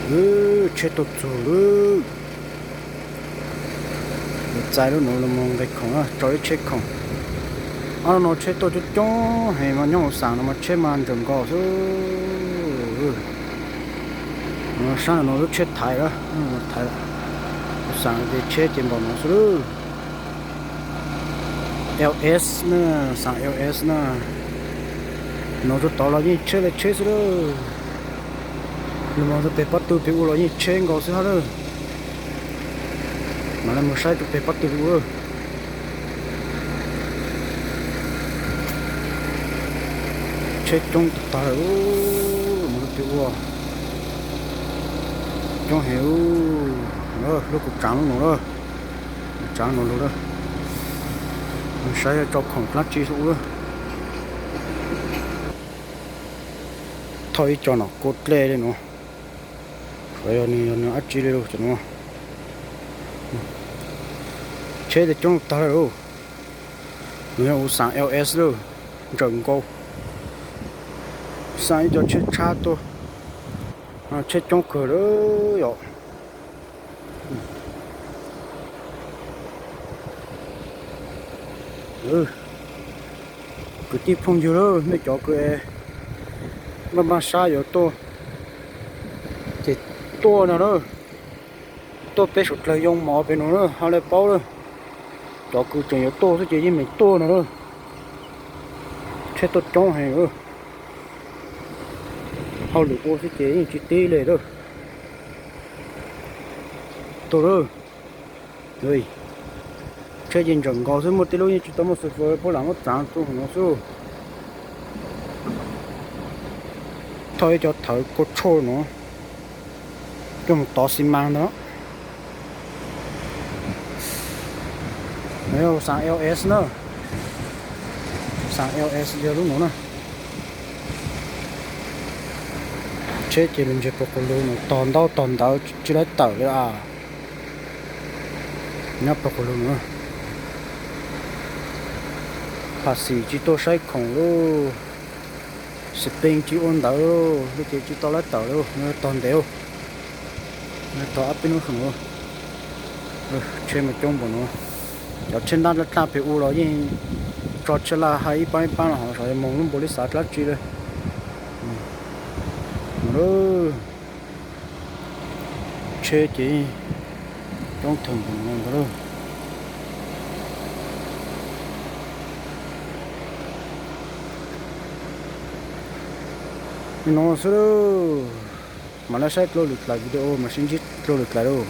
Tsheb tuaj txug lawm. Txais lub nuav los mus nqis khoom na, tso ib tsheb khoom. Ob no tsheb tuaj coob coob heev mas nyob huv xaam no mas tsheb mas ntsaws nkaus xwb. Sab no lub tsheb thaiv lawm, thaiv. Huv xaam ces tsheb ces npaum no xwb lawm. L S na, xaam L S na. No rau tod los yeej tsheb li tsheb xwb lawm. Lug mus rau peg pob tw peg ua los yeej tsheb nkaus xwb hab lawm. Mam li mus saib rau peg pob tw peg ua lawm. Tsheb coob tag tag lawm, mus rau peg ua coob heev. Lub kuv tsaav lub no lawm, tsaav no lug lawm. Saib tso khoom dlaab tsi ua lawm. Thauj ib co nom kua dlej li no, xyov yog nws yog nws dab tsi li lawm cov no. Tsheb coob tag lawm. Nws yog huv xaam L S lawm, ntsaws nkaus. Xaam ib co tsheb tshab tuaj, tsheb coob kawg lawm yom. Kwv tij phooj ywg lawm, mej cov kws npaj npaj sab yuav tuaj ces tuaj no lawm. Tuaj peb suav dlawg yoo mov pem no lawm, hab le paub lawm. Cov kws tseem yuav tuaj xwb ces yeej meem tuaj no lawm. Tsheb tuaj coob heev lawm. Hauj lwm ua xwb ces yeej tsis tib li lawm. Tuaj lawm. Tsheb ces ntsaws nkaus xwb, muaj tej lub yeej tsis tau muaj xwb, puab lam muab txaav rau no xwb. Thauj ib co thawv kua tshoj no coj mus tov xi mas ntag. Xaam L S na, xaam L S yog lub no na. Tsheb ces lug ntseg puag qhov lug no, tog ntaub tog ntawv tsis laib tawm li as. Nyob puag qhov lug no, phas xim tsis tuaj saib khoom lauj, xis pees tsis ua ntawv lauj, ces tsis tau laib tawm li, tog ntev. Tog ab peb hnub no, tsheb mas coob npaum no. Cov tsheb ntab dlaab dlaab pem ua los yeej tso tsheb laj hab ib paab ib paab los ho xyov yog moog lub npaum li xav dlaab tsi li. Tsheb ces coob theem npaum no ntag lauj. Li no xwb lauj. Mam le saib dlua lwm dlaim video, mam sib ntsib dlua lwm dlaim lauj.